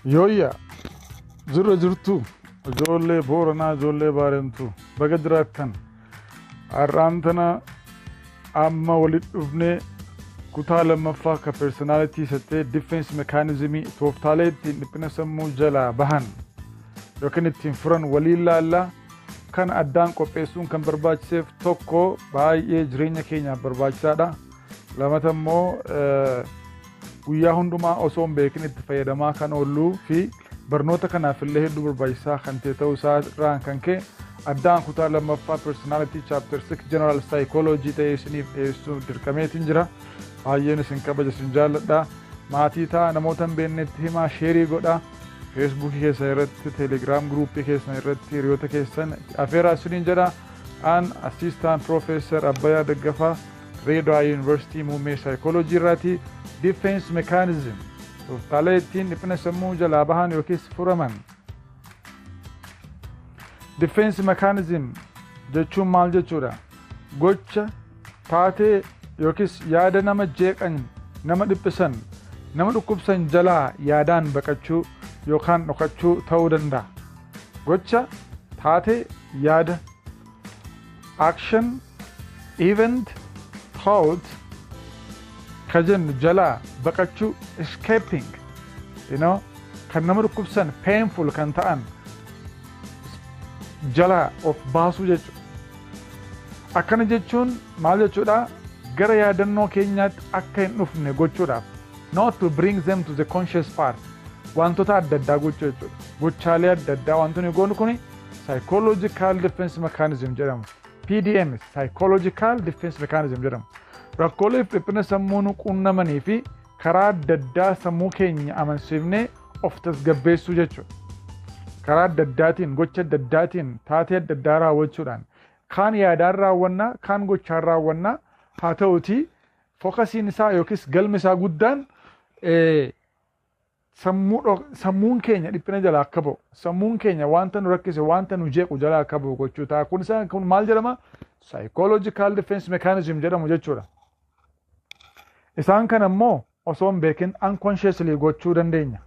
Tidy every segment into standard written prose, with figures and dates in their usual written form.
Yooyyaa, jirra jirtu, ijoollee Booranaa, ijoollee Baarentuu, baga jiraattan. Har'aan tana amma walitti dhufnee kutaa lammaffaa ka personality sattee defense mechanismii, tooftaalee ittiin dhiphina sammuu jalaa bahan yookiin ittiin furan waliin laallaa. Kan addaan qopheessuun kan barbaachiseef, tokko, baay'ee jireenya keenyaaf barbaachisaadha. Lamata immoo guyyaa hundumaa osoo hin beekin itti fayyadamaa kan oolluu fi barnoota kanaaf illee hedduu barbaachisaa kan ta'e ta'uu isaa irraan kan ka'e addaan kutaa lammaffaa personality chapter 6 general psychology ta'ee isiniif dhiyeessuuf dirqameetiin jira. Baay'een isin kabaja, isin jaalladha. Maatii ta'a, namoota hin beeknetti himaa, share godhaa. Feesbuukii keessan irratti, Telegram groupii keessan irratti hiriyoota keessan afeeraa isiniin jedha. An Assistant Professor Abbayaa Daggafaa, Reedaa Yuunivarsiitii, muummee saayikooloojii irraati. Defense mechanism, tooftaalee ittiin dhiphina sammuu jalaa bahan yookiis furaman. Defense mechanism jechuun maal jechuudha? Gocha, taatee yookiis yaada nama jeeqan, nama dhiphisan, nama dhukkubsan jalaa yaadaan baqachuu yookaan dhokachuu ta'uu danda'a. Gocha, taatee, yaada, action, event, thought ka jennu jalaa baqachuu, escaping, kan nama dhukkubsan, painful kan ta'an jalaa of baasuu jechuudha. Akkana jechuun maal jechuudha? Gara yaadannoo keenyaatti akka hin dhufne gochuudhaaf, not to bring them to the conscious part, wantoota adda addaa gochuu jechuudha. Gochaalee adda addaa wantoonni goonu kuni psychological defense mechanism jedhamu. PDM, psychological defense mechanism jedhamu. Rakkoolee fi dhiphina sammuu nu quunnamanii fi karaa adda addaa sammuu keenya amansiifnee of tasgabbeessuu jechuudha. Karaa adda addaatiin, gocha adda addaatiin, taatee adda addaa raawwachuudhaan, kaan yaadaan raawwannaa, kaan gochaan raawwannaa, haa ta'utii focusiin isaa yookiis galmi isaa guddaan sammuun keenya dhiphina jalaa akka ba'u, sammuun keenya wanta nu rakkise, wanta nu jeequ jalaa akka ba'u gochuu ta'a. Kun isaan kun maal jedhama? Psychological defense mechanism jedhamu jechuudha. Isaan kana immoo osoo hin beekin unconsciously gochuu dandeenya.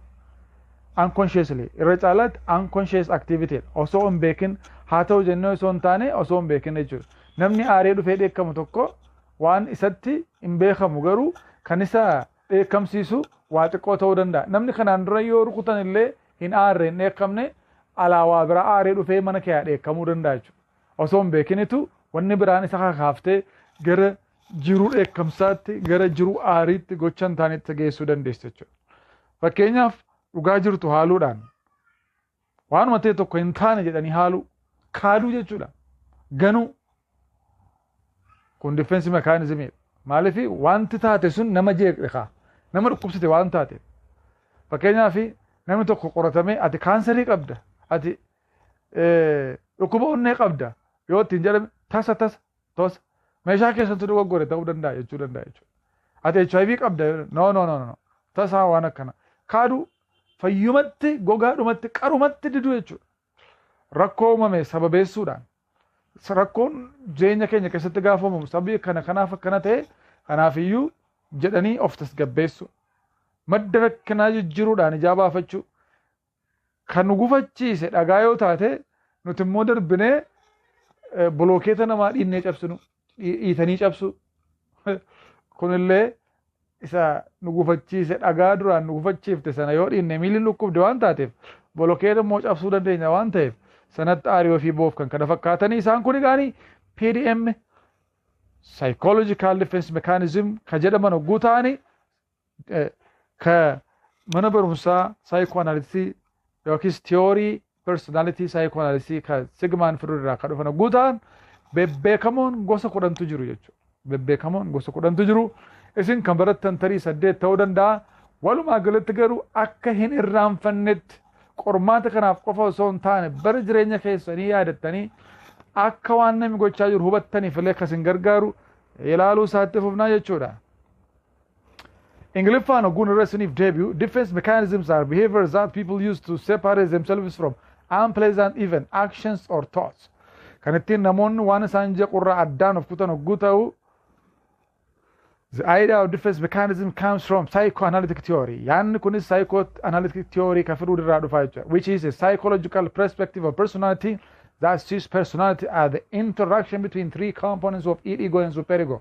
Unconsciously, irra caalaatti unconscious activity, osoo hin beekin haa ta'u jennee osoo hin taane, osoo hin beekin jechuudha. Namni aaree dhufee dheekkamu tokko waan isatti hin beekamu, garuu kan isa dheekkamsiisu waa xiqqoo ta'uu danda'a. Namni kanaan dura yoo rukutan illee hin aarre, hin dheekkamne, alaa waa biraa aaree dhufee mana kee dheekkamuu danda'a jechuudha. Osoo hin beekinitu wanni biraan isa kakaaftee gara jiruu dheekkamsaatti, gara jiruu aariitti, gocha hin taanetti geessuu dandeessu jechuudha. Fakkeenyaaf, dhugaa jirtu haaluudhaan, waanuma ta'e tokko hin taane jedhanii haaluu, kaaduu jechuudha. Ganuu kun defense mechanismiidha. Maaliif? Wanti taate sun nama jeeqe kaa, nama dhukkubsite waan taateef. Fakkeenyaaf, namni tokko qoratamee "Ati kaansarii qabda, ati dhukkuba onnee qabda" yoo ittiin jedhame, tasa tasa tosa meeshaa keessatti dogoggore ta'uu danda'a jechuu danda'a jechuudha. "Ati HIV qabda." No, no, no, no, tasaa waan akkana kaaduu, fayyumatti, gogaadhumatti, qarumatti diduu jechuudha. Rakkoo uumame sababeessuudhaan, rakkoon jireenya keenya keessatti gaafa uumamu sababii kana kanaaf akkana ta'e, kanaafiyyuu jedhanii of tasgabbeessu. Madda rakkinaa jijjiiruudhaan ijaa baafachuu. Kan nu gufachiise dhagaa yoo taate, nuti immoo darbinee bolookeeta namaa dhiinnee cabsinu, dhiitanii cabsu. Kunillee isa nu gufachiise, dhagaa duraan nu gufachiifte sana yoo dhiinne miilli dhukkubde waan taateef, bolokeeta immoo cabsuu dandeenya waan ta'eef, sanatti aarii ofii boof kan kana fakkaatanii, isaan kun egaanii PDM, psychological defense mechanism ka jedhaman hogguu ta'anii, ka mana barumsaa psychoanalysis yookiis theory personality psychoanalysis ka Sigmund Freud irraa ka dhufan hogguu ta'an, bebbeekamoon gosa 10tu jiru jechuudha. Bebbeekamoon gosa 10tu jiru. Isin kan barattan tarii saddeet ta'uu danda'a. Walumaa galatti garuu akka hin irraanfannetti, qormaata kanaaf qofa osoo hin taane bara jireenya keessanii yaadattanii akka waan namni gochaa jiru hubattaniif illee akkas hin gargaaru ilaaluu isaatti fufnaa jechuudha. Ingiliffaan ogguun irra isiniif deebi'u, defense mechanisms are behaviors that people use to separate themselves from unpleasant event, actions or thoughts. Kan ittiin namoonni waan isaan jequrraa addaan of kutan hogguu ta'u, The idea of defense mechanism comes from psychoanalytic theory. Yaanni kunis psychoanalytic theory kan Freud irraa dhufaa jechuudha. Which is a psychological perspective of personality that sees personality as the interaction between three components of id, ego and superego.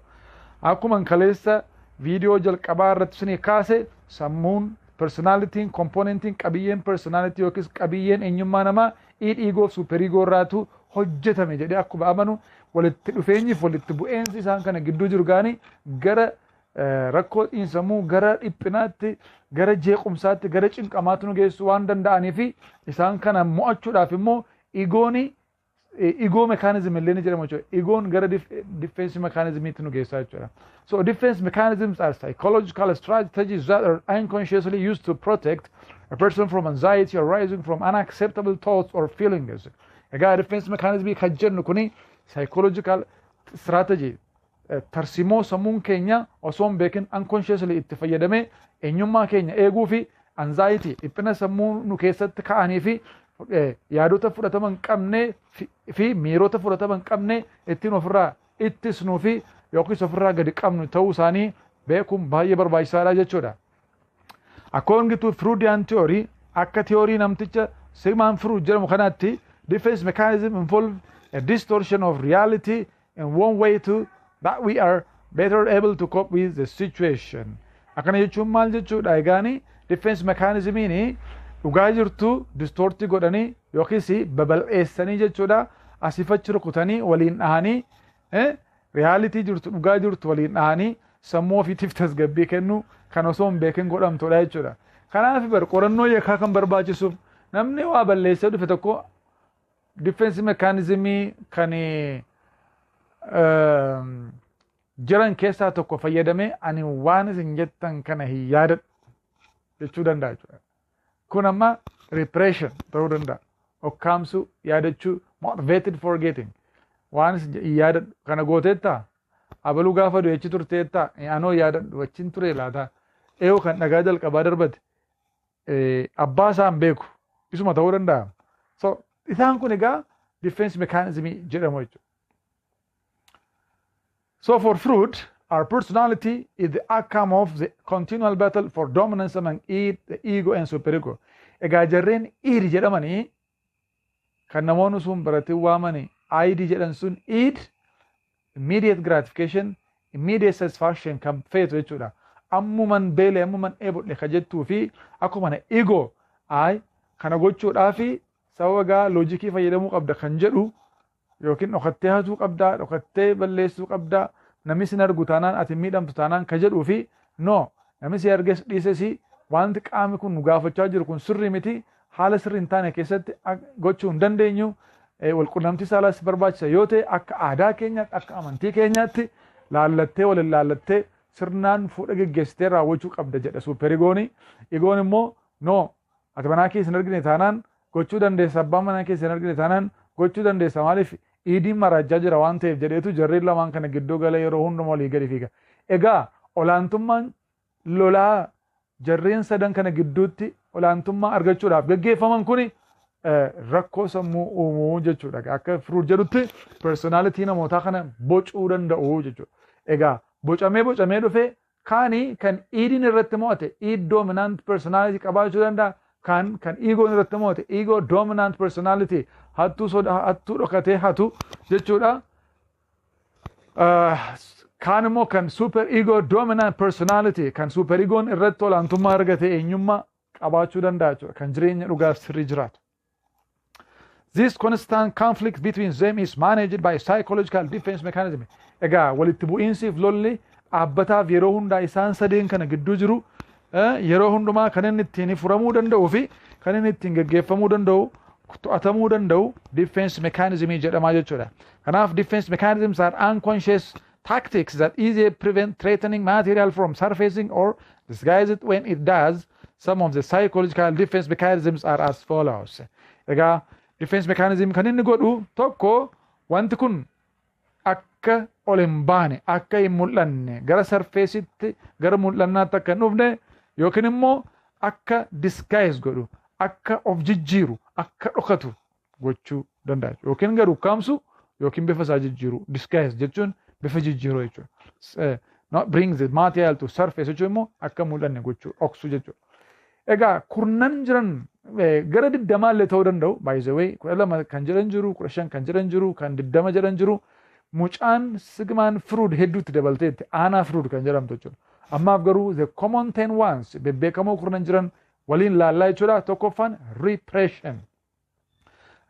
Akkuma kaleessa viidiyoo jalqabaa irratti isinii kaase, sammuun personalityn, componentiin, qabiyyeen personality yookiis qabiyyeen eenyummaa namaa id, ego fi superego irraatu hojjetame jedhee akkuma amanu, walitti dhufeenyiif walitti bu'eensi isaan kana gidduu jiru gaanii gara rakkoo xiinsammuu, gara dhiphinaatti, gara jeequmsaatti, gara cinqamaatti nu geessuu waan danda'anii fi isaan kana mo'achuudhaaf immoo egooni, ego mechanism illee ni jedhama jechuudha. Egoon gara defense mechanismiitti nu geessaa jechuudha. So defense mechanisms are psychological strategies that are unconsciously used to protect a person from anxiety arising from unacceptable thoughts or feelings. Egaa defense mechanism kan jennu kuni psychological strategy, tarsimoo sammuun keenya osoo hin beekin unconsciously itti fayyadamee eenyummaa keenya eeguu fi anxiety, dhiphina sammuu nu keessatti ka'anii fi yaadota fudhatama hin qabne fi miirota fudhatama hin qabne ittiin ofirraa ittisnuu fi yookiis ofirraa gadi qabnu ta'uu isaanii beekuun baay'ee barbaachisaadha jechuudha. According to Freudian theory, akka theory namticha Sigmund Freud jedhamu kanaatti, defense mechanism involve a distortion of reality in one way to that we are better able to cope with the situation. Akkana jechuun maal jechuudha? Egaani defense mechanismiin dhugaa jirtu distort godhanii yookiis babal'eessanii jechuudha. Asiifachi rukutanii waliin dhahanii, reality jirtu, dhugaa jirtu waliin dhahanii sammuu ofiitiif tasgabbii kennu kan osoo hin beekin godhamtudha jechuudha. Kanaaf bar qorannoo yakkaa kan barbaachisuuf namni waa balleessee dhufe tokko defense mechanismii kan jiran keessaa tokko fayyadamee "Ani waan isin jettan kana hin yaadadhu" jechuu danda'a jechuudha. Kun amma repression ta'uu danda'a. Okkaamsuu, yaadachuu, motivated forgetting. Waan isin hin yaadadhu kana gooteettaa? Abaluu gaafa du'e achi turteettaa? Anoo yaadadhu, achiin ture laata? Eeyoo kan dhagaa jalqabaa darbate abbaa isaa hin beeku, isuma ta'uu danda'a. So isaan kun egaa defense mechanism jedhamu jechuudha. So for Freud, our personality is the outcome of the continual battle for dominance among id, the ego and superego. Egaa jarreen id jedhamanii kan namoonni sun baratee waamanii id jedhan sun, id immediate gratification, immediate satisfaction kan feetu jechuudha. Ammuman beele, ammuman dheebodhe ka jettuu fi akkuma ego ay kana gochuudhaafi sababa gaa loojikii fayyadamuu qabda kan jedhu, yookiin dhokattee hatuu qabdaa, dhokattee balleessuu qabdaa, namni sin argu taanaan ati miidhamtu taanaan ka jedhuu fi no, namni si arges dhiises wanti qaamni kun nu gaafachaa jiru kun sirrii miti, haala sirrii hin taane keessatti gochuu hin dandeenyu. Walqunnamtii saalaas barbaachisa yoo ta'e, akka aadaa keenyaatti, akka amantii keenyaatti laallattee, waliin laallattee, sirnaan fuudha geggeessitee raawwachuu qabda jedha superegooni. Egoon immoo no, ati manaa keessa hin argine taanaan gochuu dandeessa, abbaan manaa keessa hin argine taanaan gochuu dandeessa, maaliif idiin maraajaa jira waan ta'eef jedheetu jarreen lamaan kana gidduu galee yeroo hundumaa olii gadi fiiga. Egaa olaantummaan lolaa jarreen sadan kana gidduutti olaantummaa argachuudhaaf gaggeeffaman kuni rakkoo sammuu uumuu jechuudha. Akka Freud jedhutti personality namootaa kana bocuu danda'u jechuudha. Egaa bocamee bocamee dhufee kaanii kan idiin irratti mo'ate id dominant personality qabaachuu danda'a. Kan egoon irratti mo'ate ego dominant personality, hattuu soda, hattuu dhokatee hatu jechuudha. Kaan immoo kan super ego dominant personality, kan super egoon irratti olaantummaa argate eenyummaa qabaachuu danda'a jechuudha. Kan jireenya dhugaaf sirrii jiraatu. This constant conflict between them is managed by psychological defense mechanism. Egaa walitti bu'iinsiif lolli dhaabbataaf yeroo hundaa isaan sadeen kana gidduu jiru yeroo hundumaa kan inni ittiin furamuu danda'uu fi kan inni ittiin geggeeffamuu danda'u, to'atamuu danda'u defense mechanism jedhama jechuudha. Kanaaf defense mechanisms are unconscious tactics that easily prevent threatening material from surfacing or disguise it when it does. Some of the psychological defense mechanisms are as follows. Egaa defense mechanism kan inni godhu tokko, wanti kun akka ol hin baane, akka hin mul'anne, gara surfaceitti, gara mul'annaatti akka hin dhufne, yookiin immoo akka disguise godhu, akka of jijjiiru, akka dhokatu gochuu danda'a. Yookiin gad ukkaamsu yookiin bifa isaa jijjiiru. Disguise jechuun bifa jijjiiruu jechuudha. Not brings the material to surface jechuun immoo akka mul'anne gochuu, dhoksuu jechuudha. Egaa kurnan jiran gara 20 illee ta'uu danda'u. By the way, 12 kan jedhan jiru, 15 kan jedhan jiru, kan 20 jedhan jiru. Mucaan Sigmund Freud hedduutti dabalteetti, Anna Freud kan jedhamtu jechuudha. Ammaaf garuu the common 10 ones, bebbeekamoo kurnan jiran waliin laallaa jechuudha. Tokkoffaan repression.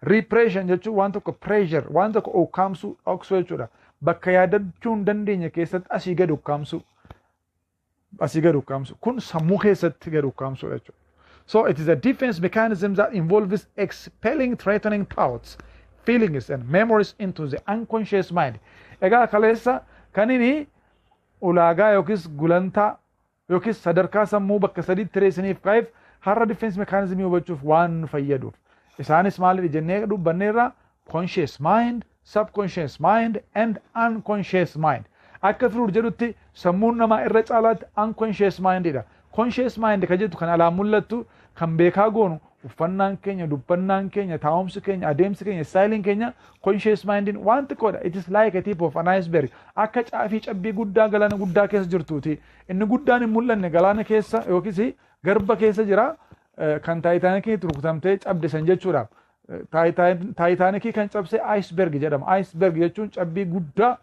Repression jechuun waan tokko pressure, waan tokko ukkaamsuu, dhoksuu jechuudha. Bakka yaadachuu hin dandeenye keessatti asii gadi ukkaamsuu. Asii gadi ukkaamsuu. Kun sammuu keessatti gadi ukkaamsuudha jechuudha. So it is a defense mechanism that involves expelling threatening thoughts, feelings and memories into the unconscious mind. Egaa kaleessa kan inni ulaagaa yookiis gulantaa yookiis sadarkaa sammuu bakka sadiitti tireessiniif kaa'eef har'a defense mechanism hubachuuf waan nu fayyaduuf. Isaanis maaliif jennee dubbanneerra? Conscious mind, subconscious mind and unconscious mind. Akka Freud jedhutti sammuun namaa irra caalaatti unconscious mindidha. Conscious mind kan jettu kan alaan mul'attu, kan beekaa goonu, uffannaan keenya, dubbannaan keenya, taa'umsi keenya, adeemsi keenya, styleiin keenya conscious mindin waan xiqqoodha. It is like a tip of an iceberg. Akka caafii cabbii guddaa galaana guddaa keessa jirtuuti. Inni guddaan hin mul'anne galaana keessa yookiis garba keessa jira. Kan Taayitaanikii rukutamtee cabde san jechuudha. Taayitaanikii kan cabse iceberg jedhama. Iceberg jechuun cabbii guddaa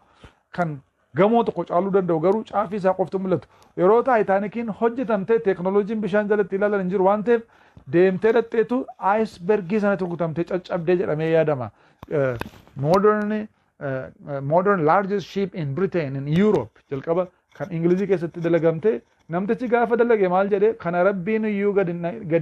kan gamoo tokko caaluu danda'u, garuu caafii isaa qoftu mul'atu. Yeroo Taayitaanikiin hojjetamte teeknooloojiin bishaan jalatti ilaalan hin jiru waan ta'eef, deemtee dhaqxeetu icebergii sanatti rukutamtee caccabdee jedhamee yaadama. Modern largest ship in Britain, in Europe, jalqaba kan Ingilizii keessatti dalagamte. Namtichi gaafa dalage maal jedhee? Kana rabbiin iyyuu gadi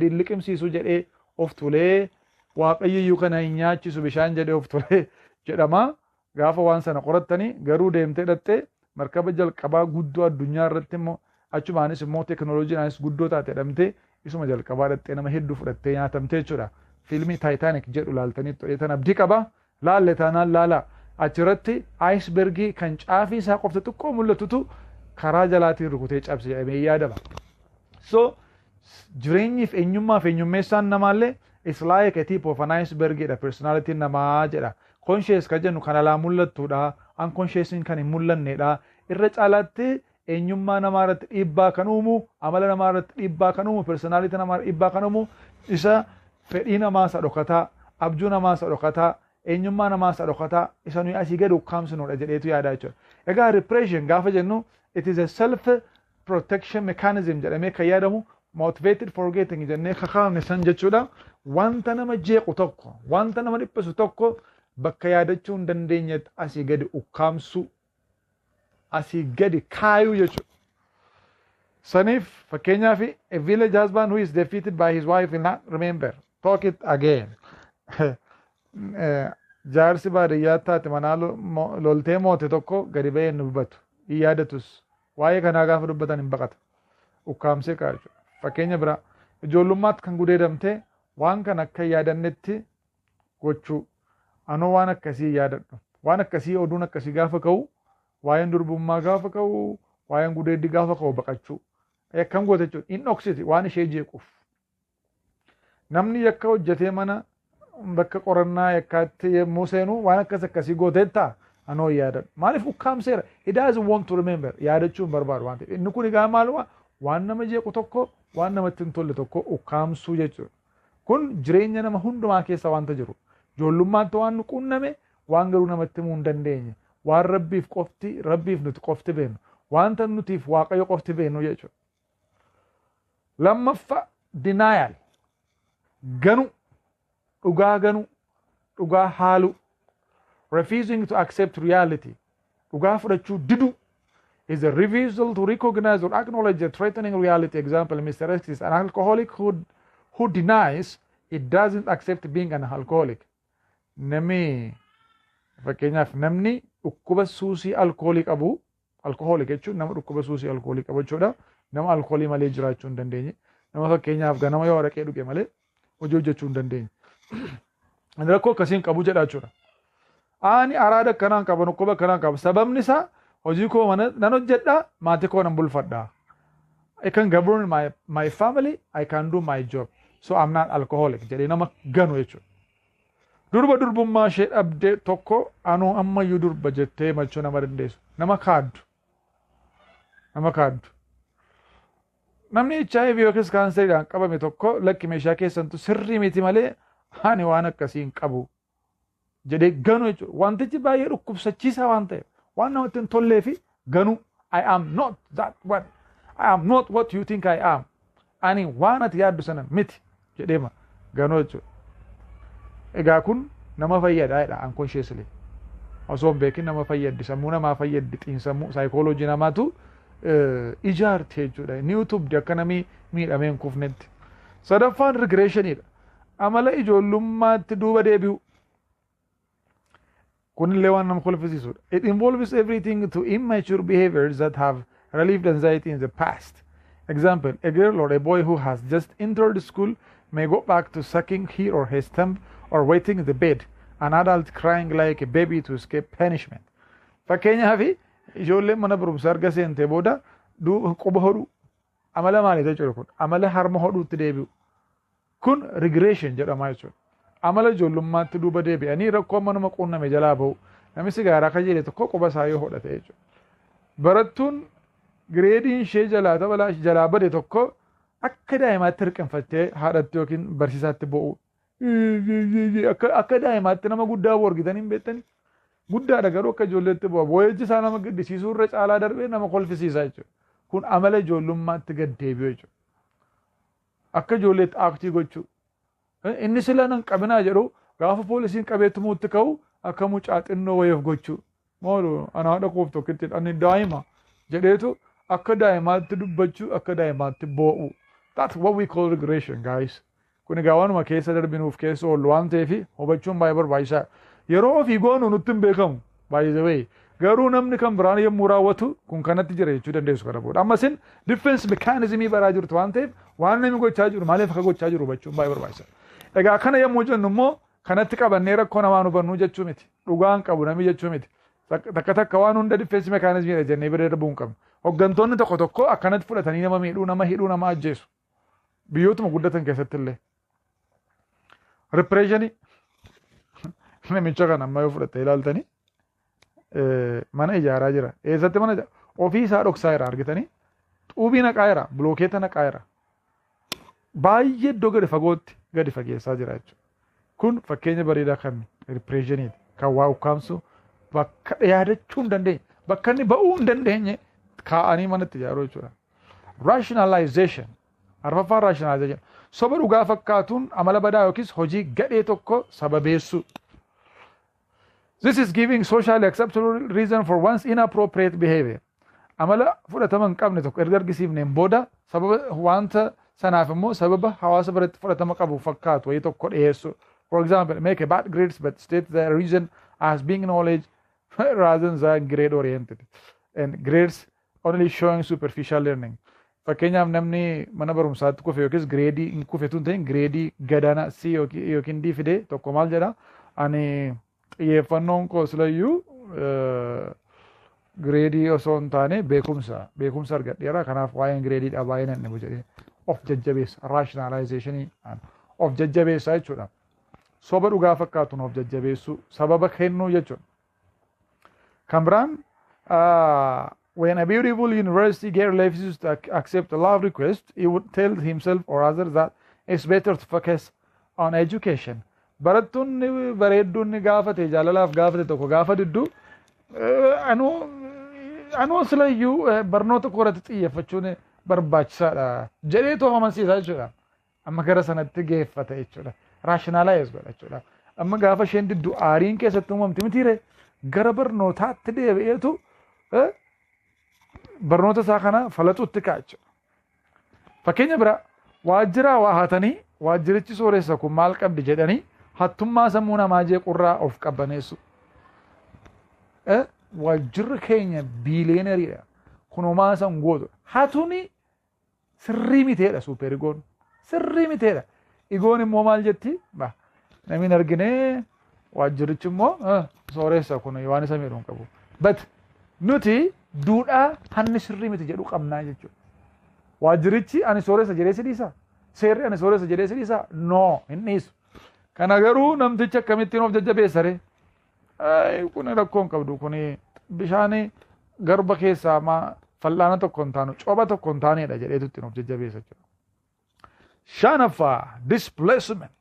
hin liqimsiisu jedhee of tulee, waaqayyo iyyuu kana hin nyaachisu bishaan jedhee of tulee jedhama. Gaafa waan sana qorattanii garuu deemtee dhattee markaba jalqabaa guddoo addunyaa irratti immoo achumaanis immoo teeknooloojiidhaanis guddoo taate jedhamtee isuma jalqabaa dhattee nama hedduu fudhattee nyaatamtee jechuudha. Fiilmii Titanic jedhu laaltanii tan abdii qaba. Laalle taanaan laala. Achirratti icebergii kan caafii isaa qofti xiqqoo mul'atutu karaa jalaatiin rukutee cabse jedhamee yaadama. So jireenyiif eenyummaaf eenyummeessaan namaallee is like a tip of an iceberg jedha personality namaa jedha. Conscious kan jennu kan alaa mul'attudha. Unconscious kan hin mul'annedha. Irra caalaatti eenyummaa namaa irratti dhiibbaa kan uumu, amala namaa irratti dhiibbaa kan uumu, personality namaa irratti dhiibbaa kan uumu isa fedhii namaa isa dhokataa, abjuu namaa isa dhokataa, eenyummaa namaa isa dhokataa, isa nuyi asii gadi ukkaamsinudha jedheetu yaada jechuudha. Egaa repression gaafa jennu it is a self protection mechanism jedhamee kan yaadamu, motivated forgetting jennee kakaafne san jechuudha. Wanta nama jeequ tokko, wanta nama dhiphisu tokko bakka yaadachuu hin dandeenyetti asii gadi ukkaamsuu, asii gadi kaayuu jechuudha. Saniif fakkeenyaaf, a village husband who is defeated by his wife will not remember. Talk it again. Jaarsi baadiyyaa taate manaa loltee moote tokko gadi ba'ee hin dubbatu. Hin yaadatus. Waa'ee kanaa gaafa dubbatan hin baqata. Ukkaamsee kaa'a jechuudha. Fakkeenya biraa, ijoollummaatti kan gudeedamtee waan kana akka hin yaadannetti gochuu. Anoo waan akkasii yaadadhu. Waan akkasii, oduun akkasii gaafa ka'u, waa'een durbummaa gaafa ka'u, waa'een gudeeddi gaafa ka'u baqachuu. Akkam goote jechuudha. Hin dhoksiti waan ishee jeequuf. Namni yakka hojjetee mana bakka qorannaa yakkaatti yommuu seenu waan akkas akkasii gooteetta, anoo hin yaadadhu. Maaliif ukkaamseera? He doesn't want to remember. Yaadachuu hin barbaadu waan ta'eef. Inni kun egaa maaluma? Waan nama jeequ tokko, waan namatti hin tolle tokko ukkaamsuu jechuudha. Kun jireenya nama hundumaa keessa wanta jiru. Ijoollummaatti waan nu qunname, waan garuu namatti himuu hin dandeenye. Waan rabbiif qofti, rabbiif nuti qofti beeknu. Wanta nutiif Waaqayyo qofti beeknu jechuudha. Lammaffaa, denial. Ganu. Dhugaa ganu. Dhugaa haaluu. Refusing to accept reality. Dhugaa fudhachuu didu. Is a refusal to recognize or acknowledge a threatening reality. Example, Mr. X is an alcoholic who denies he doesn't accept being an alcoholic. Namni fakkeenyaaf namni dhukkuba suusii alkoolii qabu, alcoholic jechuun nama dhukkuba suusii alkoolii qabu jechuudha. Nama alkoolii malee jiraachuu hin dandeenye. Nama fakkeenyaaf ganama yoo araqee dhuge malee hojii hojjechuu hin dandeenye. Inni rakkoo akkasiin qabu jedha jechuudha. Ani araada akkanaan qaba, dhukkuba akkanaan qaba. Sababni isaa hojii koo nan hojjedha, maatii koo nan bulfadha. I can govern my family, I can do my job. So I'm not alcoholic jedhee nama ganu jechuudha. Durba durbummaa ishee dhabde tokko anuu ammayyuu durba jettee machuu nama dandeessu. Nama kaaddu. Nama kaaddu. Namni HIV yookiis kaanseriidhaan qabame tokko, "Lakki, meeshaa keessantu sirrii miti malee ani waan akkasii hin qabu" jedhee ganu jechuudha. Wantichi baay'ee dhukkubsachiisaa waan ta'eef, waan namatti hin tollee fi ganu. I am not that one. I am not what you think I am. Ani waan ati yaaddu sana miti jedheema ganuu jechuudha. Egaa kun nama fayyada jedha unconsciously. Osoo hin beekin nama fayyaddi, sammuu namaa fayyaddi, xiinsammuu saayikooloojii namaatu ijaarti jechuudha. Ni utubdi akka namni miidhamee hin kufnetti. Sadaffaan regressioniidha. Amala ijoollummaatti duuba deebi'u. Kunillee waan nama kolfisiisudha. It involves everything to immature behaviors that have relieved anxiety in the past. Example, a girl or a boy who has just entered school may go back to sucking he or his thumb or wetting the bed. An adult crying like a baby to escape punishment. Fakkeenyaaf, ijoolleen mana barumsaa erga seentee booda quba hodhuu, amala maalii jechuudha kun? Amala harma hodhuutti deebi'u. Kun regression jedhama jechuudha. Amala ijoollummaatti duuba deebi'anii rakkoo manuma quunname jalaa ba'u. Namni sigaaraa kajeele tokko quba isaa yoo hodhate jechuudha. Barattuun gireediin ishee jalaa tapha jalaa bade tokko akka daa'imaatti hirqinfattee haadhatti yookiin barsiisaatti bo'u. Akka daa'imaatti nama guddaa bo'u argitanii hin beektanii? Guddaadha garuu akka ijoolleetti bu'a. Boo'ichi isaa nama gaddisiisuu irra caalaa darbee nama kolfisiisa jechuudha. Kun amala ijoollummaatti gad deebi'u jechuudha. Akka ijoolleetti act gochuu. Inni sila nan qabinaa jedhu gaafa poolisiin qabee tumuutti ka'u akka mucaa xinnoo wayiif gochuu. Maalo, ana haadha koof tokkitti, ani daa'ima jedheetu akka daa'imaatti dubbachuu, akka daa'imaatti boo'u. That's what we call regression, guys. Kun egaa waanuma keessa darbinuuf keessa oollu waan ta'eef hubachuun baay'ee barbaachisaadha. Yeroo ofii goonu nutti hin beekamu, by the way. Garuu namni kan biraan yommuu raawwatu kun kanatti jira jechuu dandeessu kana booda. Amma isin defense mechanismii baraa jirtu waan ta'eef, waan namni gochaa jiru maaliif akka gochaa jiru hubachuun baay'ee barbaachisaadha. Egaa kana yommuu jennu immoo kanatti qabannee rakkoo namaa hubannuu jechuu miti. Dhugaan qabu namni jechuu miti. Takka takka waan hunda defense mechanismiidha jennee bira darbuu hin qabnu. Hoggantoonni tokko tokko akkanatti fudhatanii nama miidhuu, nama hidhuu, nama ajjeesu. Biyyootuma guddatan keessatti illee. Repressionii namicha kana amma yoo fudhatte ilaaltanii, mana ijaaraa jira. Eessatti mana ijaara? Ofii isaa dhoksaa jira, argitanii? Xuubii naqaa jira, bilookeeta naqaa jira. Baay'ee iddoo gadi fagootti gadi fageessaa jira jechuudha. Kun fakkeenya bareedaa kan repressioniiti. Kan waa ukkaamsu, bakka yaadachuu hin dandeenye, bakka inni ba'uu hin dandeenye kaa'anii manatti ijaaruu jechuudha. Rationalization. Arfaffaan rationalization. Soba dhugaa fakkaatuun amala badaa yookiis hojii gadhee tokko sababeessuu. This is giving socially acceptable reason for one's inappropriate behavior. Amala fudhatama hin qabne tokko erga argisiifneen booda, sababa wanta sanaaf immoo sababa hawaasa biratti fudhatama qabu fakkaatu wayii tokko dhiyeessu. For example, make a bad grades but state the reason as being knowledge rather than grade oriented. And grades only showing superficial learning. Fakkeenyaaf, namni mana barumsaatti kufe yookiis gireedii hin kufe tun ta'in gireedii gadaanaa C yookiin D fide tokko maal jedha? "Ani xiyyeeffannoon koo silayyuu gireedii osoo hin taane beekumsa argadheera, kanaaf waa'een gireediidha baay'ee nan dhibu" jedhee of jajjabeessa. Rationalizationii of jajjabeessa jechuudha. Soba dhugaa fakkaatuun of jajjabeessuu, sababa kennuu jechuudha. Kan biraan, when a beautiful university girl refuses to accept a love request, he would tell himself or others that it's better to focus on education. Barattoonni bareedduun gaafate, jaalalaaf gaafate tokko gaafa diddu, "Anuu silayyuu barnoota koo irratti xiyyeeffachuun barbaachisaadha" jedhee toof amansiisaa jechuudha. Amma gara sanatti geeffata jechuudha. Rationalize godha jechuudha. Amma gaafa isheen diddu aariin keessatti uumamti mitiire, gara barnootaatti deebi'eetu barnoota isaa kana falaxutti ka'a jechuudha. Fakkeenya biraa, waajjiraa waa hatanii, "Waajjirichi sooressa kun maal qabdi?" jedhanii hattummaa sammuu namaa jeequrraa of qabbaneessu. Waajjirri keenya billionaireiidha. Kun homaa san gootu. Hatuni sirrii miteedha, super egoon. Sirrii miteedha. Egoon immoo maal jetti? Namni hin argine, waajjirichi immoo sooressa, kun waan isa miidhuu hin qabu. But nuti duudhaa hanni sirrii miti jedhu qabnaa jechuudha. Waajjirichi ani sooressa jedhee si dhiisaa? Seerri ani sooressa jedhee si dhiisaa? No, hin dhiisu. Kana garuu namtichi akkamittiin of jajjabeessa ree? Kun rakkoo hin qabdu, kun bishaan garba keessaa maa Fal'aana tokko hin taanu, coba tokko hin taanedha jedheetu ittiin of jajjabeessa jechuudha. Shanaffaa, displacement.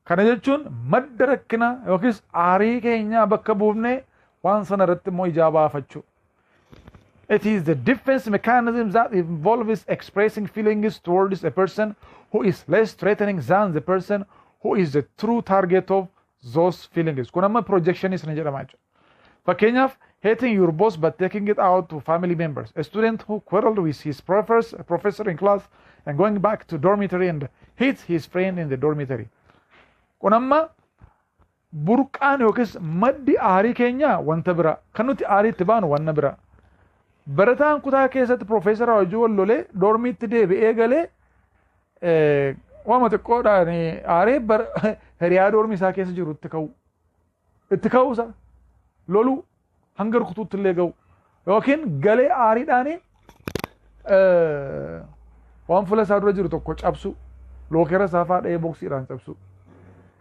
Kana jechuun madda rakkina yookiis aarii keenyaa bakka buufnee waan sana irratti immoo ijaa baafachuu. It is the defense mechanism that involves expressing feelings towards a person who is less threatening than the person who is the true target of those feelings. Kun amma projectionis ni jedhama jechuudha. Fakkeenyaaf, hating your boss but taking it out to family members. A student who quarreled with his professor in class and going back to dormitory and hits his friend in the dormitory. Kun amma burqaan yookiis maddi aarii keenyaa wanta bira. Kan nuti aarii itti baanu wanna bira. Barataan kutaa keessatti profeesara wajjin wal lolee dormiitti deebi'ee galee waama xiqqoodhaan aaree hiriyaa dormii isaa keessa jiru itti ka'u. Itti ka'uusa loluu hanga rukutuutti illee ga'u. Yookiin galee aariidhaan waan fuula isaa dura jiru tokko cabsu, lockera isaa fa'aa dha'ee boksiidhaan cabsu.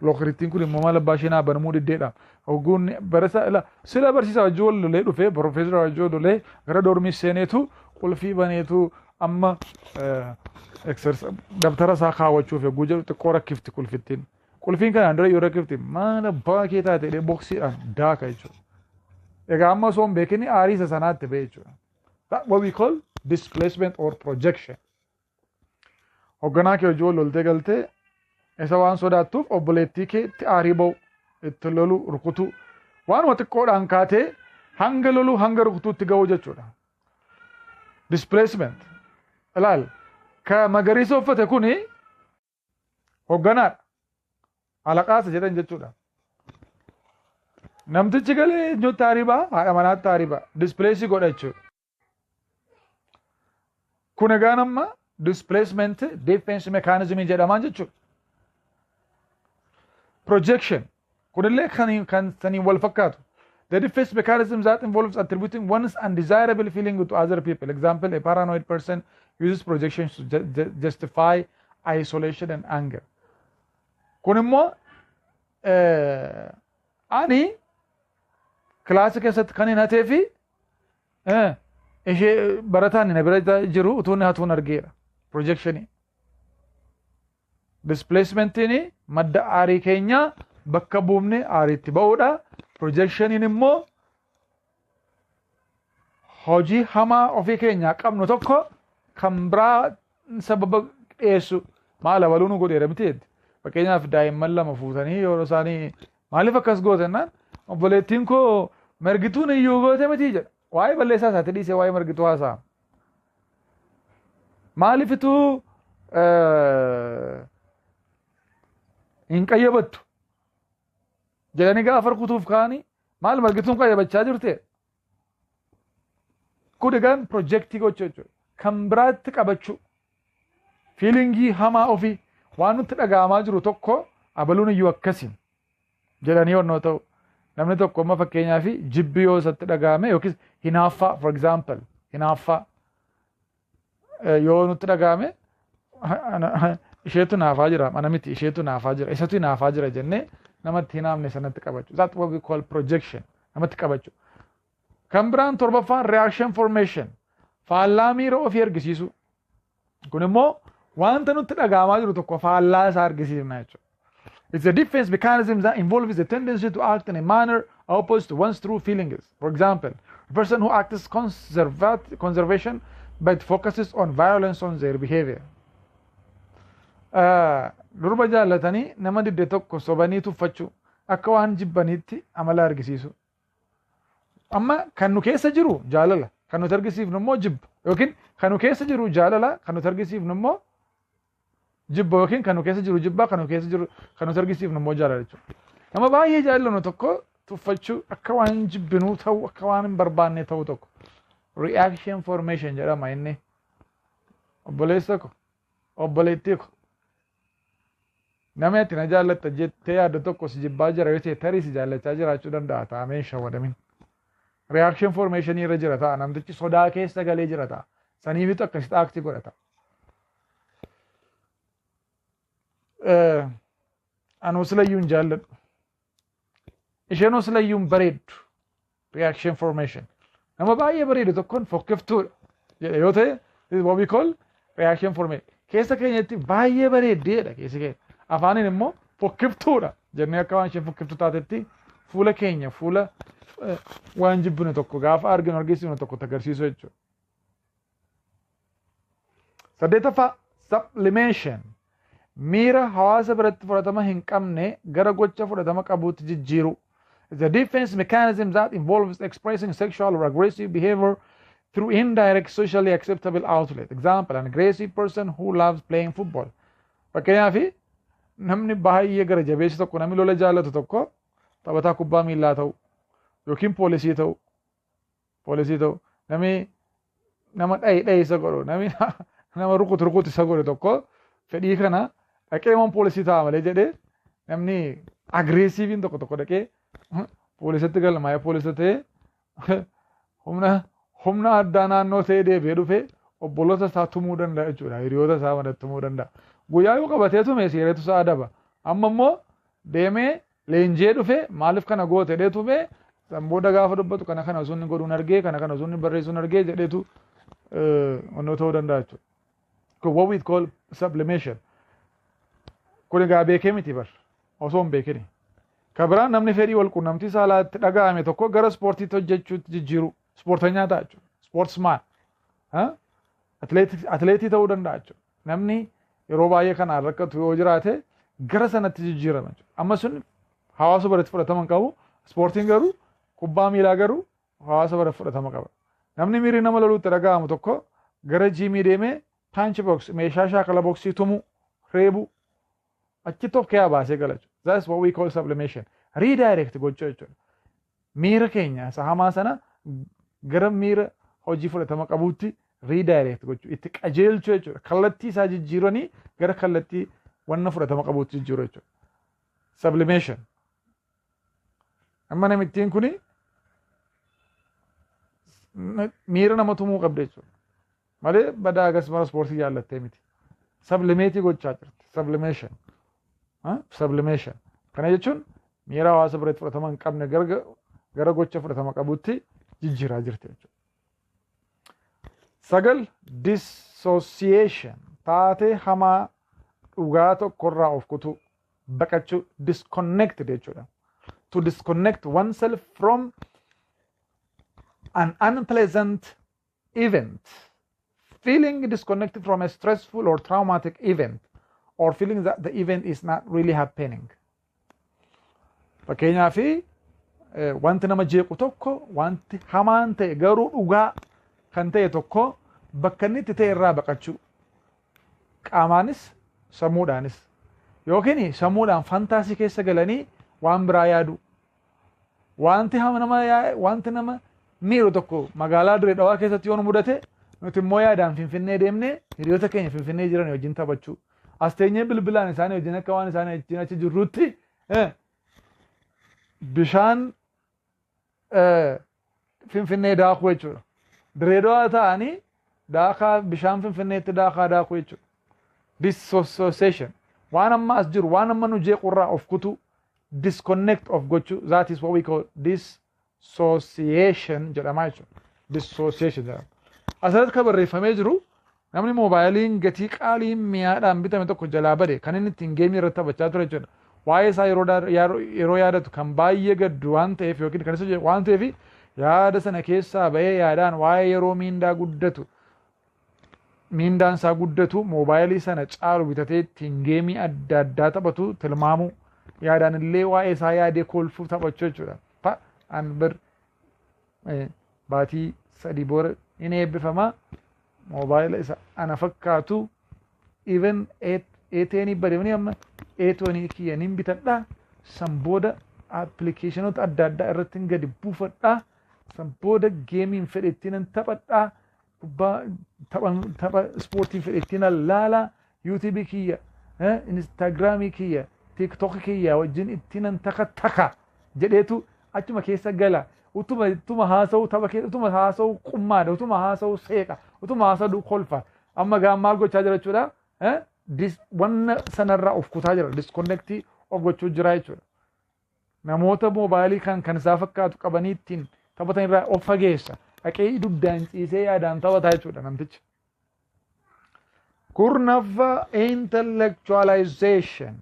Lockerittiin kun immoo maal abbaa ishee naa banamuu diddeedha. Hogguun barasa ila sila barsiisaa wajjin wal lolee dhufee, profeesara wajjin wal lolee gara dormii seeneetu, qulfii baneetu, amma dabtara isaa kaawwachuuf yogguu jedhu xiqqoo rakkifti qulfittiin. Qulfiin kanaan dura yoo rakkifti, maal abbaa kee taate jedhee boksiidhaan daaka jechuudha. Egaa amma osoo hin beekin aarii isa sanaatti ba'e jechuudha. That what we call displacement or projection. Hoogganaa kee wajjin wal loltee galtee isa waan sodaattuuf obboleettii keetti aarii ba'u, itti lolu, rukutu, waanuma xiqqoodhaan kaatee hanga loluu, hanga rukutuutti ga'uu jechuudha. Displacement. Ilaal, ka magariisa uffate kuni hoogganaadha. Alaqaasa jedhan jechuudha. Namtichi galee eenyutti aarii ba'a? Haadha manaatti aarii ba'a. Displace godha jechuudha. Kun egaan amma displacement defense mechanism jedhamaa jechuudha. Projection. Kunillee kan saniin wal fakkaatu. The defense mechanism that involves attributing one's undesirable feeling to other people. Example, a paranoid person uses projections to justify isolation and anger. Kun immoo ani kilaasii keessatti kan hin hatee fi ishee barataan na bira jiru utuu inni hatuun argeera. Projectionii. Displacementiin madda aarii keenyaa bakka buufne aariitti ba'uudha. Projectioniin immoo hojii hamaa ofii keenyaa qabnu tokko kan biraa sababa dhiyeessu, maal abaluu nu godheera miti jetti. Fakkeenyaaf, daa'imman lama fuutanii yeroo isaanii maaliif akkas goote jennaan, obboleettiin koo Margituun iyyuu goote miti jedha. Waa'ee balleessaa isaatti dhiisee waa'ee Margituu haasa'a. Maaliifituu hin qayyabattu jedhanii gaafa rukutuuf ka'anii, maal Margituun qayyabachaa jirte. Kun egaan projectii gochuu jechuudha. Kan biraatti qabachuu. Feelingii hamaa ofii waan nutti dhaga'amaa jiru tokko abaluun iyyuu akkasiin jedhanii onnoo ta'u. Namni tokko amma fakkeenyaaf jibbi yoo isatti dhaga'ame yookiis hinaaffaa, for example, hinaaffaa yoo nutti dhaga'ame, isheetu naafaa jira, mana miti, isheetu naafaa jira, isatu naafaa jira jennee namatti hinaafne sanatti qabachuu. That's what we call projection. Namatti qabachuu. Kan biraan torbaffaan reaction formation. Faallaa miira ofii argisiisu. Kun immoo wanta nutti dhaga'amaa jiru tokko faallaa isaa argisiifna jechuudha. It's a defense mechanism that involves a tendency to act in a manner opposed to one's true feelings. For example, a person who acts conservation but focuses on violence on their behavior. Durba jaallatanii nama didde tokko sobanii tuffachuu, akka waan jibbaniitti amala argisiisu. Amma kan nu keessa jiru jaalala, kan nuti argisiifnu immoo jibba, yookiin kan nu keessa jiru jaalala, kan nuti argisiifnu immoo jibba, yookiin kan nu keessa jiru jibba, kan nu keessa jiru, kan nuti argisiifnu immoo jaalala jechuudha. Nama baay'ee jaallannu tokko tuffachuu, akka waan jibbinuu ta'u, akka waan hin barbaanne ta'u tokko. Reaction formation jedhama inni. Obboleessa ko, obboleettii ko. Namni ati na jaallatta jettee yaaddu tokko si jibbaa jira yoo ta'e, tarii si jaallachaa jiraachuu danda'a taa'amee hin shawwadamin. Reaction formation irra jira ta'a, namtichi sodaa keessa galee jira ta'a. Saniifitu akkasitti act godhata. Anuu silayyuu hin jaalladhu. Isheenuu silayyuu hin bareeddu. Reaction formation. Nama baay'ee bareedu tokkoon fokkiftuudha. jedhe yoo ta'e, this is what we call reaction formation. Keessa keenyatti baay'ee bareeddeedha keessi keenya. Afaaniin immoo fokkiftuudha jennee akka waan isheen fokkiftuu taatetti fuula keenya, fuula waan jibbinu tokko gaafa arginu argisiifnu tokko agarsiisu jechuudha. Saddeettaffaa, sublimation. Miira hawaasa biratti fudhatama hin qabne gara gocha fudhatama qabuutti jijjiiru. It's a defense mechanism that involves expressing sexual or aggressive behavior through indirect socially acceptable outlet. Example, an aggressive person who loves playing football. Fakkeenyaaf, namni baay'ee gara jabeessi tokko, namni lola jaallatu tokko taphataa kubbaa miillaa ta'u yookiin poolisii ta'u, namni nama dhahi dhahi isa godhu, namni nama rukutu rukutu isa godhu tokko fedhii kana dhaqee man poolisii ta'a malee jedhee, namni aggressiveiin tokko tokko dhaqee poolisatti galmaa'ee poolisa ta'ee humna addaa naannoo ta'ee deebi'ee dhufee obboloota isaa tumuu danda'a jechuudha. Hiriyoota isaa manatti tumuu danda'a. Guyyaa yoo qabatee tume seeretu isaa adaba. Amma immoo deemee leenjee dhufee maaliif kana goote jedhee tumee, san booda gaafa dubbatu kana kana osoo inni godhuun argee, kana kana osoo inni barreessuun argee jedheetu onnoo ta'uu danda'a jechuudha. Kun what we call sublimation. Kun egaa beekee miti bar, osoo hin beekini. Ka biraan, namni fedhii wal quunnamtii saalaatti dhaga'ame tokko gara ispoortiitti hojjechuutti jijjiiru, ispoortanyaa ta'a jechuudha. Sportsman. Atileetii ta'uu danda'a jechuudha. Namni yeroo baay'ee kanaan rakkatu yoo jiraate gara sanatti jijjiirama jechuudha. Amma sun hawaasa biratti fudhatama hin qabu. Ispoortiin garuu, kubbaa miilaa garuu hawaasa biratti fudhatama qaba. Namni miirri nama loluutti dhaga'amu tokko gara jiimii deemee punch box, meeshaa shaakala boksii tumuu, reebuu, achitti of keessaa baasee gala jechuudha. That's what we call sublimation. Redirect gochuu jechuudha. Miira keenya isa hamaa sana gara miira hojii fudhatama qabuutti redirect gochuu, itti qajeelchuu jechuudha. Kallattii isaa jijjiiranii gara kallattii wanna fudhatama qabuutti jijjiiruu jechuudha. Sublimation. Amma namittiin kuni miira nama tumuu qabda jechuudha. Malee badaa agas mara ispoortii jaallattee miti. Sublimate gochaa jirti. Sublimation. Sublimation. Kana jechuun miira hawaasa biratti fudhatama hin qabne gara gocha fudhatama qabutti jijjiiraa jirti jechuudha. Sagal, dissociation. Taatee hamaa dhugaa tokkorraa of kutuu, baqachuu, disconnected jechuudha. To disconnect oneself from an unpleasant event. Feeling disconnected from a stressful or traumatic event or feeling that the event is not really happening. Fakkeenyaaf, wanti nama jeequ tokko, wanti hamaan ta'e garuu dhugaa kan ta'e tokko bakka inni itti ta'e irraa baqachuu. Qaamaanis sammuudhaanis, yookiin sammuudhaan fantasy keessa galanii waan biraa yaadu. Wanti nama wanti nama miidhu tokko magaalaa Dirree Dhawaa keessatti yoo nu mudate, nuti immoo yaadaan Finfinnee deemnee hiriyoota keenya Finfinnee jiran wajjin taphachuu. As teenyee bilbilaan isaanii wajjin akka waan isaanii wajjin achi jirrutti bishaan Finfinnee daakuu jechuudha. Dirree Dhawaa ta'anii daakaa bishaan Finfinneetti daakaa daakuu jechuudha. Dissociation. Waan amma as jiru, waan amma nu jeequrraa of kutuu, disconnect of gochuu, that is what we call dissociation jedhama jechuudha. Dissociation jedhama. Asirratti kan barreeffamee jiru, namni moobaayiliin gatii qaalii mi'aadhaan bitame tokko jalaa bade, kan inni ittiin gameii irratti taphachaa ture jechuudha. Waa'ee isaa yeroo yaadatu kan baay'ee gaddu waan ta'eef yookiin kan isa jeequ waan ta'eef, yaada sana keessaa ba'ee yaadaan waa'ee yeroo miindaa guddatu, miindaan isaa guddatu moobaayilii sana caalu bitatee ittiin gameii adda addaa taphatu tilmaamuu, yaadaan illee waa'ee isaa yaadee kolfuu taphachuu jechuudha. Pa an bir baatii 3 booda in eebbifamaa, moobaayila isa ana fakkaatu, even A10 bademanii amma A20 kiyya nin bitadhaa, san booda applicationoota adda addaa irratti gadi buufadhaa, san booda gameiin fedhe ittiin taphadhaa, kubbaa tapha ispoortiin fedhe ittiin laalaa, YouTubeii kiyya, Instagramii kiyya, TikTokii kiyya wajjin ittiin taka taka jedheetu achuma keessa gala. Utuma haasa'u tapha keessa, utuma haasa'u qummaadha, utuma haasa'u seeqa, utuma haasa'u kolfa. Amma gaa maal gochaa jira jechuudha? Wanna sanarraa of kutaa jira, disconnectii of gochuu jira jechuudha. Namoota moobaayilii kan isaa fakkaatu qabanii ittiin taphatan irraa of fageessa. Dhaqee duddaan ciisee yaadaan taphataa jechuudha namtichi. 10ffaa, intellectualization,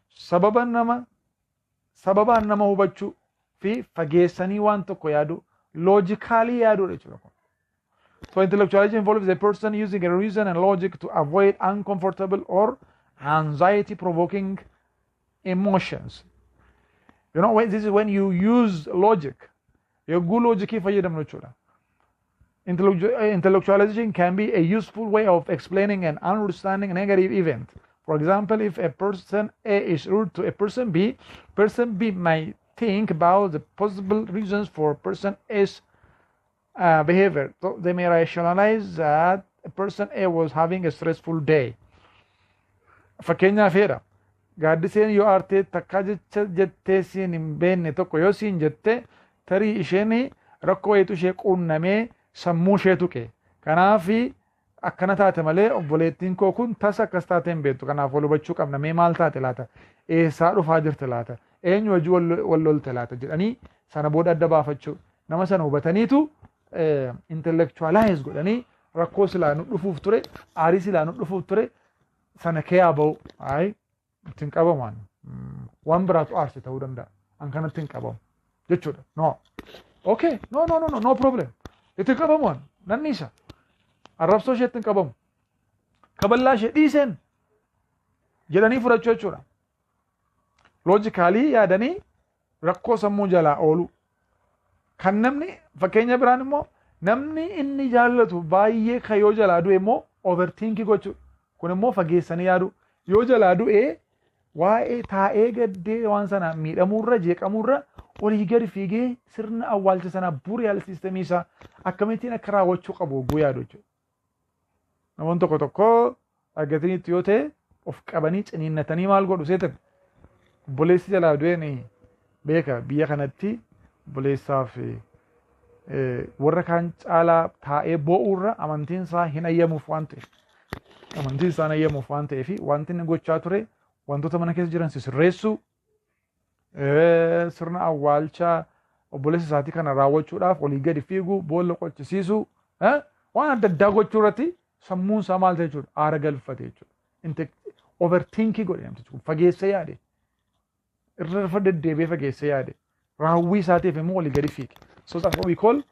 sababa nama sababaan nama hubachuu fi fageessanii waan tokko yaadu, logically yaaduudha jechuudha. So intellectualization involves a person using a reason and logic to avoid uncomfortable or anxiety provoking emotions. This is when you use logic. Yogguu logicii fayyadamnu jechuudha. Intellectualization can be a useful way of explaining and understanding a negative event. For example, if a person A is rude to a person B, person B might think about the possible reasons for person A's behavior. So they may rationalize that a person A was having a stressful day. Fakkeenyaaf jedha. Gaaddiseen yoo aartee takkaa jecha jettee siin hin beekne tokko yoo siin jette, tarii isheen rakkoo wayiitu ishee quunnamee sammuu ishee tuqe. Kanaaf akkana taate malee obboleettiin koo kun tasa akkas taate hin beektu. Kanaaf wal hubachuu qabna. Mee maal taate laata? Eessaa dhufaa jirte laata? Eenyu wajji wal lolte laata? Jedhanii sana booda adda baafachuu. Nama sana hubataniitu intellectualize godhanii rakkoo silaa nu dhufuuf ture, aarii silaa nu dhufuuf ture sana keeyaa ba'u. Ayi, ittiin qabamu, waan biraatu aarse ta'uu danda'a. An kanatti hin qabamu jechuudha. No. Okay, no, no, no, no, no problem. Itti qabamu an nan dhiisa. Arrabsoo isheetti hin qabamu. Kaballaa ishee dhiiseen jedhanii fudhachuu jechuudha. Logically yaadanii rakkoo sammuu jalaa oolu. Kan namni fakkeenya biraan immoo namni inni jaallatu baay'ee kan yoo jalaa du'e immoo overthinkii gochuudha. Kun immoo fageessanii yaadu. Yoo jalaa du'e waa'ee taa'ee gaddee waan sana miidhamuurra, jeeqamuurra, olii gadi fiigee sirna awwaalcha sanaa, burial systemii isaa akkamittiin akka raawwachuu qabu hogguu yaadu jechuudha. Namoonni tokko tokko argataniitti yoo ta'e of qabanii ciniinnatanii maal godhu seetan? Obboleessi jalaa du'een beeka, biyya kanatti obboleessaaf warra kaan caalaa taa'ee boo'uurra amantiin isaa hin ayyamuuf waan ta'eef, amantiin isaa hin ayyamuuf waan ta'eef, wanti inni gochaa ture wantoota mana keessa jiran sisirreessuu, sirna awwaalchaa obboleessa isaatii kana raawwachuudhaaf olii gadi fiiguu, boolla qochisiisuu, waan adda addaa gochuu irratti sammuun isaa maal ta'e jechuudha? Aara galfate jechuudha. Overthinkii godhe namtichi kun, fageessee yaade, irra deddeebi'ee fageessee yaade, raawwii isaatiif immoo olii gadi fiige. So that's what we call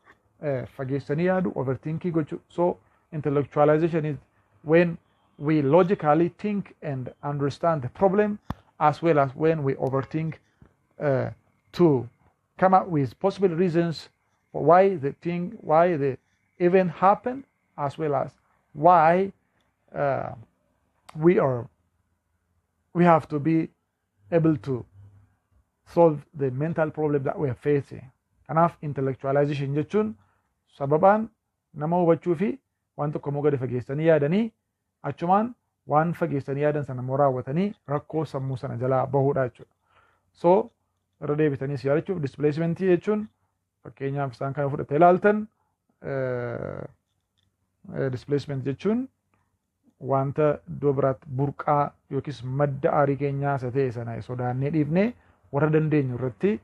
fageessanii yaadu, overthinkii gochuu. So intellectualization is when we logically think and understand the problem, as well as when we overthink to come up with possible reasons for why the thing, why the event happened, as well as why we have to be able to solve the mental problem that we are facing. Kanaaf intellectualization jechuun sababaan nama hubachuu fi waan tokko immoo gadi fageessanii yaadanii, achumaan waan fageessanii yaadan sana immoo raawwatanii rakkoo sammuu sana jalaa bahuudha jechuudha. So irra deebitanii si yaadachuuf, displacementii jechuun fakkeenyaaf isaan kana fudhatee ilaaltan, displacement jechuun wanta iddoo biraatti burqaa yookiis madda aarii keenyaa isa ta'e sana sodaannee dhiifnee warra dandeenyu irratti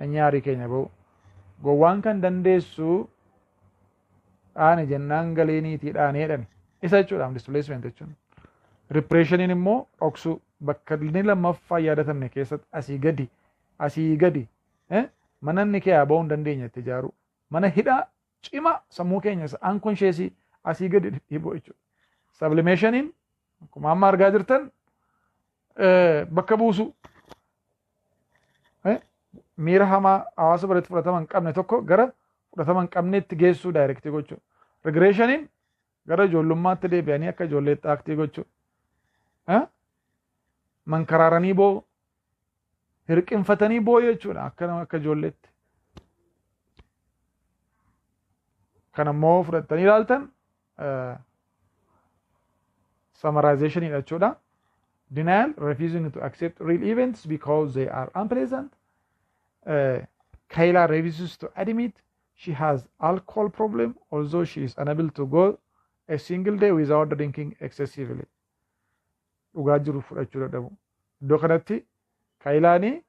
inni aarii keenya bahu. Gowwaan kan dandeessu dhaane jennaan galee niitii dhaanee jedhani. Isa jechuudha displacement jechuun. Repressioniin immoo dhoksuu, bakka inni lammaffaa yaadatamne keessatti asii gadi mana inni kee bahuu hin dandeenye itti ijaaru. Mana hidhaa cimaa sammuu keenya isa unconscious asii gadi dhibuu jechuudha. Sublimationiin akkuma amma argaa jirtan bakka buusu. Miira hamaa hawaasa biratti fudhatama hin qabne tokko gara fudhatama hin qabneetti geessuu, directii gochuu. Regressioniin gara ijoollummaatti deebi'anii akka ijoolleetti actii gochuu. Mankaraaranii boo, hirqinfatanii boo jechuudha akka ijoolleetti. Kan ammoo fudhattanii ilaaltan summarization jechuudha. Denial, refusing to accept real events because they are unpleasant. Kayla refuses to admit she has alcohol problem, although she is unable to go a single day without drinking excessively. Dhugaa jiru fudhachuu dadhabu. Iddoo kanatti Kaayilaanii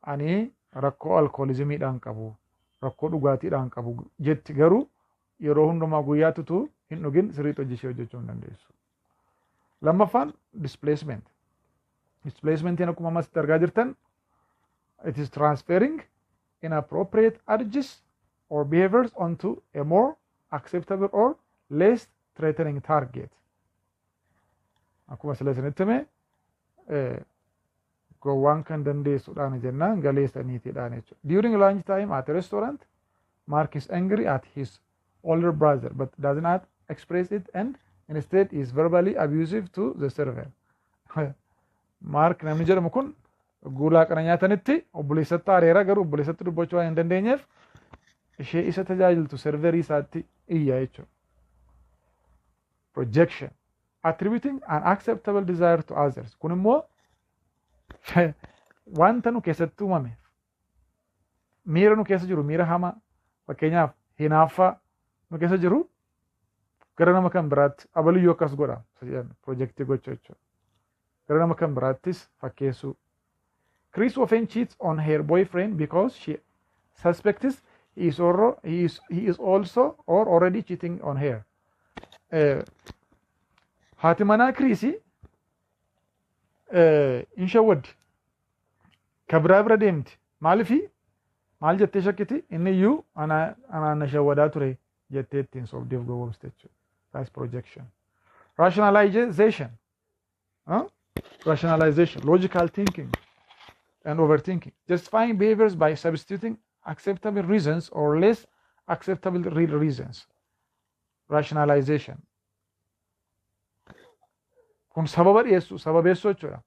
ani rakkoo alcoholismiidhaan qabu. Rakkoo dhugaatiidhaan qabu jetti, garuu yeroo hundumaa guyyaatti utuu hin dhugin sirriitti hojii ishee hojjechuu hin dandeessu. Lammaffaan displacement. Displacementiin akkuma ammasitti argaa jirtan, it is transferring inappropriate urges or behaviors onto a more acceptable or less threatening target. Akkuma sila isinitti hime, gowwaan kan dandeessuudhaan jennaan galeessaniitiidhaan jechuudha. During lunch time at a restaurant, Mark is angry at his older brother but does not express it and instead is verbally abusive to the server. Mark namni jedhamu kun guulaa kana nyaatanitti obboleessatti aareera, garuu obboleessatti dubbachuu waan hin dandeenyeef ishee isa tajaajiltu serverii isaatti iyya jechuudha. Projection. Attributing an unacceptable desire to others. Kun immoo wanta nu keessatti uumame, miira nu keessa jiru, miira hamaa, fakkeenyaaf hinaaffaa nu keessa jiru, gara nama kan biraatti abaliyyuu akkas godha project gochuu jechuudha. Gara nama kan biraattis fakkeessuu. Chris often cheats on her boyfriend because she suspects he is also or already cheating on her. Haati manaa Chris in shawwaddi. Ka biraa bira deemti. Maalifi maal jettee shakkiti? Inni iyyuu anaan na shawwadaa ture jettee ittiin sobdeef gowwoomsite jechuudha. That's projection. Rationalization. Huh? Rationalization, logical thinking and overthinking. Justifying behaviors by substituting acceptable reasons or less acceptable real reasons. Rationalization. Kun sababa dhiyeessu, sababeessuu jechuudha.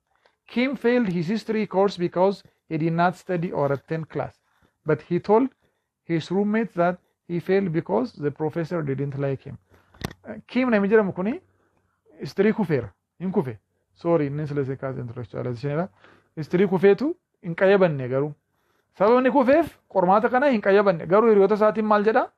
Kim failed his history course because he did not study or attend class. But he told his roommates that he failed because the professor didn't like him. Kim namni jedhamu kuni history kufeera. Hin kufe. Sorry, inni sila kaase intellectualization. History kufeetu hin qayyabanne garuu. Sababni kufeef qormaata kana hin qayyabanne, garuu hiriyoota isaatiin maal jedha?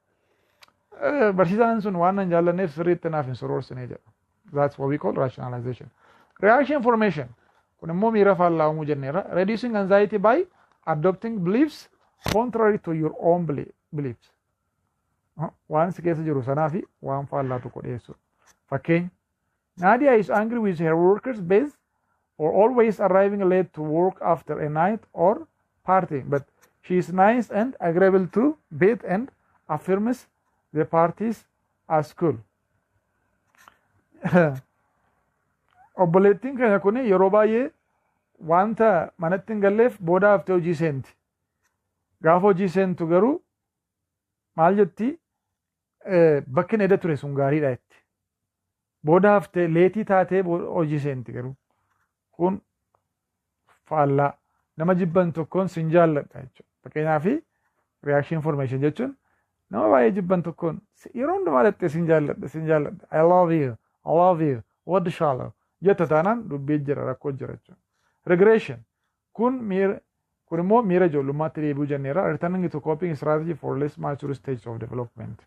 Barsiisaan sun waan nan jaallanneef sirriitti naaf hin soroorsine jedha. That's what we call rationalization. Reaction formation. Kun immoo miira faallaa uumuu jenneerra. Reducing anxiety by adopting beliefs contrary to your own beliefs. Waan si keessa jiru sanaa fi waan faallaa tokko dhiyeessu. Fakkeenya. Nadia is angry with her workers based for always arriving late to work after a night or party, but she is nice and agreeable to Beth and affirms the parties as cool. Obboleettiin keenya kun yeroo baay'ee wanta manatti hin galleef booda haftee hojii seenti. Gaafa hojii seentu garuu maal jetti? Bakki inni eda ture sun gaariidha jetti. Booda haftee late taatee hojii seenti, garuu. Kun faallaa, nama jibban tokkoon sin jaalladha jechuudha. Fakkeenyaaf, reaction formation jechuun nama baay'ee jibban tokkoon yeroo hundumaa dhattee sin jaalladha, sin jaalladha, I love you, I love you, ወድሻለሁ jetta taanaan dubbii jira, rakkoo jira jechuudha. Regression kun miira, kun immoo miira ijoollummaatti deebi'uu jenneera. Returning to coping strategy for less mature stage of development.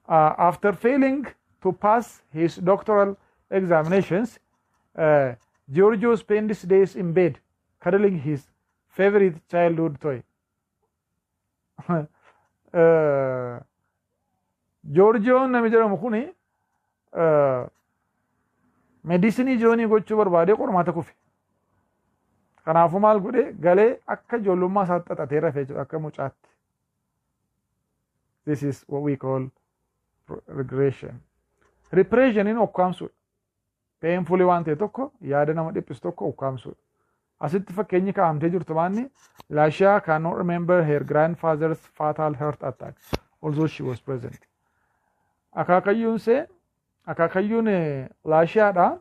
After failing to pass his doctoral examinations, Giorgio spends days in bed cuddling his favorite childhood toy. Giorgioon namni jedhamu kuni medicine join gochuu barbaadee qormaata kufe. Kanaafuu maal godhe? Galee akka ijoollummaa isaatti xaxatee rafee jechuudha, akka mucaatti. This is what we call regression. Repressioniin ukkaamsuudha. Painfully waan ta'e tokko, yaada nama dhiphisu tokko ukkaamsuudha. Asitti fakkeenyi kaa'amtee jirtu maanni? Laashaa cannot remember her grandfather's fatal heart attack although she was present. Akaakayyuun see, akaakayyuun Laashaadha.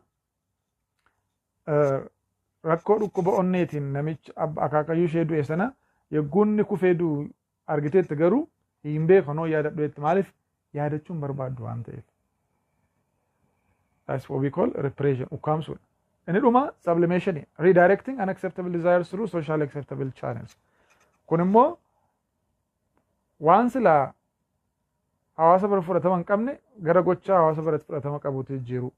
Rakkoo dhukkuba onneetiin namichi akaakayyuu ishee du'e sana yogguunni kufee du'u argiteetti, garuu hin beekanoo yaadadhu, maaliif yaadachuun barbaaddu waan ta'eef. That's what we call repression, ukkaamsuudha. Inni dhuma sublimation, redirecting unacceptable desires through social acceptable channels. Kun immoo waan silaa hawaasa bira fudhatama hin qabne gara gochaa hawaasa biratti fudhatama qabuutti jijjiiru.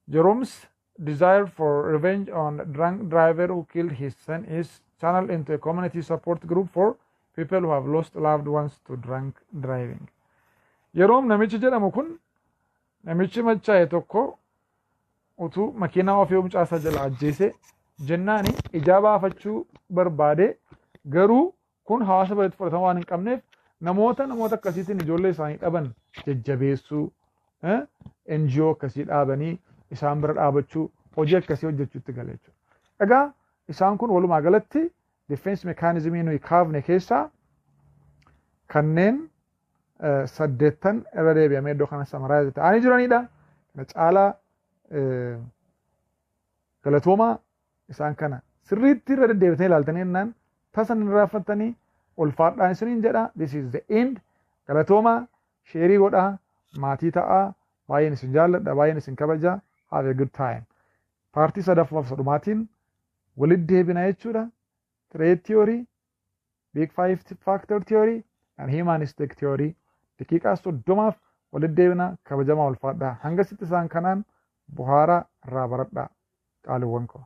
Jerome's desire for revenge on drunk driver who killed his son is channeled into a community support group for people who have lost loved ones to drunk driving. Yeroom namichi jedhamu kun, namichi machaa'e tokko utuu makiinaa ofii mucaasaa jala ajjeese jennaani ijaa baafachuu barbaade. Garuu kun hawaasa biratti fudhatama waan hin qabneef, namoota akkasiitiin ijoollee isaanii dhaban jajjabeessuu, NGO akkasii dhaabanii isaan bira dhaabachuu, hojii akkasii hojjechuutti gala jechuudha. Egaa isaan kun walumaa galatti defense mechanismii nuyi kaafne keessaa kanneen saddeettan irra deebi'amee iddoo kana summarize ta'anii jiranidha. Kana caalaa galatoomaa. Isaan kana sirriitti irra deddeebitanii ilaaltanii jennaan tasa hin irraanfattanii. Ulfaadhaan isiniin jedha. This is the end. Galatoomaa, share godhaa, maatii ta'aa. Baay'een isin jaalladha, baay'een isin kabaja. Have a good time. Part sadaffaaf sadhumaatiin walitti deebina jechuudha. Trait theory, big five factor theory and humanistic theory daqiiqaa 30f walitti deebina. Kabajamaa, ulfaadhaa. Hanga sitti isaan kanaan buhaaraa irraa baradhaa, qaaliiwwan koo.